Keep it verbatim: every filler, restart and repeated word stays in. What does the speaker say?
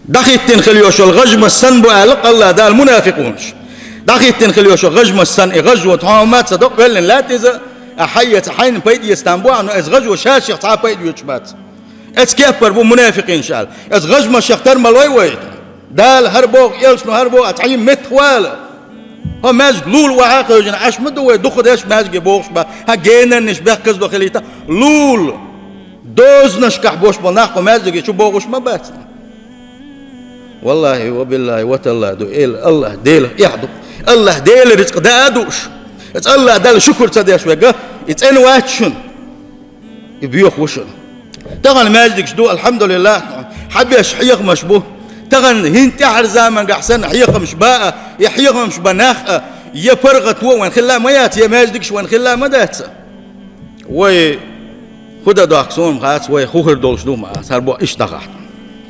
ДӀахӀиттина хила йиш йолу гӀажмаш санна бу аьлла АллахӀ Дала мунафикъонаш. ДӀахӀиттина хила йиш йолу гӀажмаш санна, и гӀажо тхьамат ца до, кхоьллина лаьтта иза, а хьаеца хьайна пайда эца там бу, но иза гӀажо шаьшших цхьа а пайда йоьцуш бац. Эца кеппар бу мунафикъинаш аьлла. Эца гӀажмашех тар ма лой вай. Дала хӀара боху, элчано хӀара боху, а цхьа йина меттах вала. ХӀо маьждиг лула вахьа а хевшина, Ӏаш ма ду вай, дукха деш маьждиге бохуш бац, хьан генарниш бехказло хилийта, лула. Дозанашкахь бош болу нах кху маьждиге чу богӀуш ма бац. Валлахьи, ва биллахьи, ва таллахьи ду, эла АллахӀ Делах эхь ду. АллахӀ Делан рицкъ даа а дууш. Эца АллахӀ Далла шукур ца деш вега, и цӀена вац шуна. И боьха ву шуна. Тахана маьждигаш ду, алхьамдулиллахӀ, хьан беш хьехамаш бу. Тахана хӀинца тӀаьхьара замангахь санна хьехамаш ба а, я хьехамаш бан нах а, я паргӀато вайн хилла а ма яц, я маьждигаш вайн хилла а ма дац. Вай хӀун дан дохку суна ма хац, вай хӀун хир долуш ду ма хац, хӀара боху иштта дӀахахьа.